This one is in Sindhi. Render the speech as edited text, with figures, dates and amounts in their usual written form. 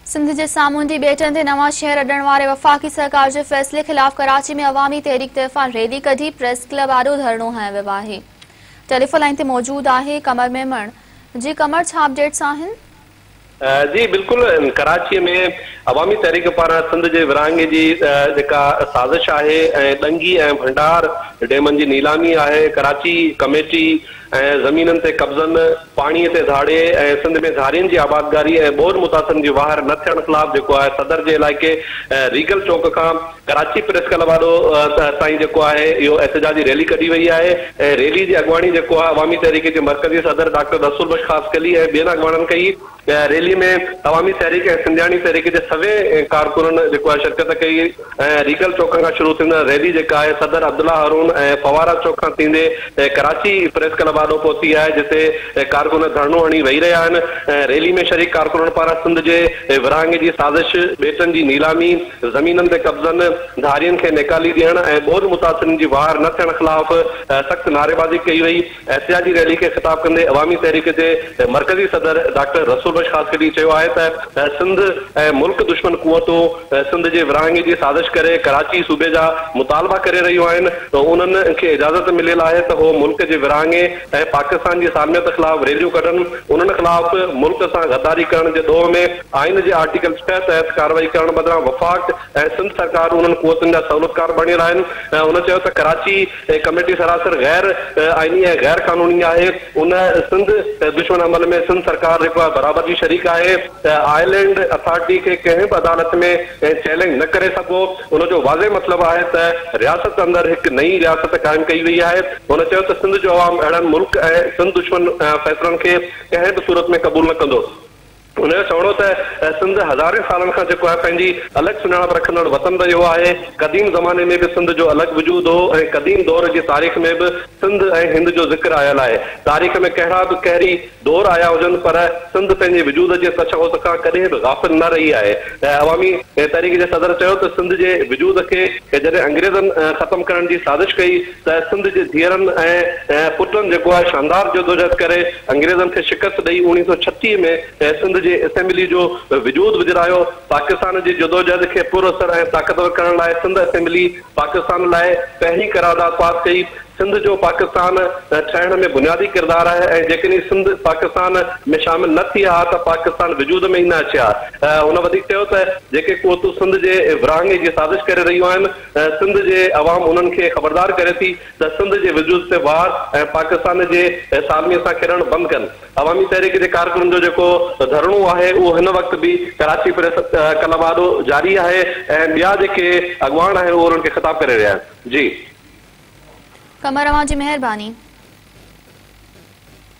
سنڌ جي سامونڊي ٻيٽن تي نوان شهر اڏڻ واري وفاقي سرڪار جي فيصلي خلاف ڪراچي ۾ عوامي تحريڪ طرفان ريلي ڪڍي پريس ڪلب آڏو ڌرڻو هنيو ويو آهي. ٽيليفون لائين تي موجود آهي قمر ميمڻ. جي قمر ڇا اپڊيٽس آهن؟ جي بلڪل ڪراچي ۾ عوامي تحريڪ پاران سنڌ جي ورهاڱي جي جيڪا سازش آهي ۽ ڏنگي ۽ ڀنڊار ڊيمن جي نيلامي آهي ڪراچي ڪميٽي ۽ زمينن تي قبضن، پاڻي تي ڌاڙي ۽ سنڌ ۾ ڌارين جي آبادگاري ۽ ٻوڏ متاثرن جي واهر نه ٿيڻ خلاف جيڪو آهي صدر جي علائقي ريگل چوڪ کان ڪراچي پريس ڪلب آڏو تائين جيڪو آهي اهو احتجاجي ريلي ڪڍي وئي آهي ۽ ريلي جي اڳواڻي جيڪو آهي عوامي تحريڪ جي مرڪزي صدر ڊاڪٽر رسول بخش خاصخيلي ۽ ٻين اڳواڻن ڪئي. ريلي ۾ عوامي تحريڪ ۽ سنڌياڻي تحريڪ جي سوين ڪارڪنن جيڪو آهي شرڪت ڪئي ۽ ريگل چوڪ کان شروع ٿيندڙ ريلي جيڪا آهي صدر عبدالله هارون ۽ فوارا چوڪ کان ٿيندي ڪراچي پريس ڪلب آڏو پهتي آهي جتي ڪارڪن ڌرڻو هڻي ويهي رهيا آهن ۽ ريلي ۾ شريڪ ڪارڪنن پاران سنڌ جي ورهاڱي جي سازش، ٻيٽن جي نيلامي، زمينن تي قبضن، ڌارين کي نيڪالي ڏيڻ ۽ ٻوڏ متاثرين جي واهر نه ٿيڻ خلاف سخت نعريبازي ڪئي وئي. احتجاجي ريلي کي خطاب ڪندي عوامي تحريڪ جي مرڪزي صدر ڊاڪٽر رسول بخش خاصخيلي چيو آهي ته سنڌ ۽ ملڪ دشمن قوتون سنڌ جي ورهاڱي جي سازش ڪري ڪراچي صوبي جا مطالبا ڪري رهيون آهن انهن کي اجازت مليل آهي ته هو ملڪ جي ورهاڱي ۽ پاڪستان جي سالميت خلاف ريليون ڪڍن انهن خلاف ملڪ سان غداري ڪرڻ جي ڏوهه ۾ آئين جي آرٽيڪل ڇهه تحت ڪارروائي ڪرڻ بدران وفاق ۽ سنڌ سرڪار انهن قوتن جا سهولتڪار بڻيل آهن هن چيو ته ڪراچي هي ڪميٽي سراسر غير آئيني ۽ غير قانوني آهي، ان سنڌ دشمن عمل ۾ سنڌ سرڪار جيڪو آهي برابر جي شريڪ آهي، آئلينڊ اٿارٽي کي ڪنهن به عدالت ۾ چئلينج نه ڪري سگهبو، ان جو واضح مطلب آهي ته رياست اندر هڪ نئين رياست قائم ڪئي وئي آهي، هن چيو ته سنڌ جو عوام اهڙن ملڪ ۽ سنڌ دشمن فيصلن کي ڪنهن به صورت ۾ قبول نه ڪندو. هن جو چوڻ هو ته سنڌ هزارين سالن کان جيڪو آهي پنهنجي الڳ سڃاڻپ رکندڙ وطن رهيو آهي، قديم زماني ۾ به سنڌ جو الڳ وجود هو ۽ قديم دور جي تاريخ ۾ به سنڌ ۽ هند جو ذڪر آيل آهي. تاريخ ۾ ڪهڙا به قهري دور آيا هجن پر سنڌ پنهنجي وجود جي تشخص کان ڪڏهن به غافل نه رهي آهي. عوامي تحريڪ جي صدر چيو ته سنڌ جي وجود کي جڏهن انگريزن ختم ڪرڻ جي سازش ڪئي ته سنڌ جي ڌيئرن ۽ پٽن جيڪو آهي شاندار جدوجهد ڪري انگريزن کي شڪست ڏئي 1936 ۾ سنڌ جي اسيمبلي جو وجود وجهرايو. پاڪستان جي جدوجهد کي پر اثر ۽ طاقتور ڪرڻ لاء سنڌ اسيمبلي پاڪستان لاء پهرين قرارداد پاس ڪئي. سنڌ جو پاڪستان ٺهڻ ۾ بنيادي ڪردار آهي ۽ جيڪڏهن سنڌ پاڪستان ۾ شامل نه ٿئي ها ته پاڪستان وجود ۾ ئي نه اچي ها. هن وڌيڪ چيو ته جيڪي قوتون سنڌ جي ورهاڱي جي سازش ڪري رهيون آهن، سنڌ جي عوام انهن کي خبردار ڪري ٿي ته سنڌ جي وجود تي وار ۽ پاڪستان جي سالمي سان کيڏڻ بند ڪن. عوامي تحريڪ جي ڪارڪنن جو جيڪو ڌرڻو آهي اهو هن وقت به ڪراچي پريس ڪلب آڏو جاري آهي ۽ ٻيا جيڪي اڳواڻ آهن اهي انهن کي خطاب ڪري رهيا آهن. جي. قمر اوهان جي مهرباني.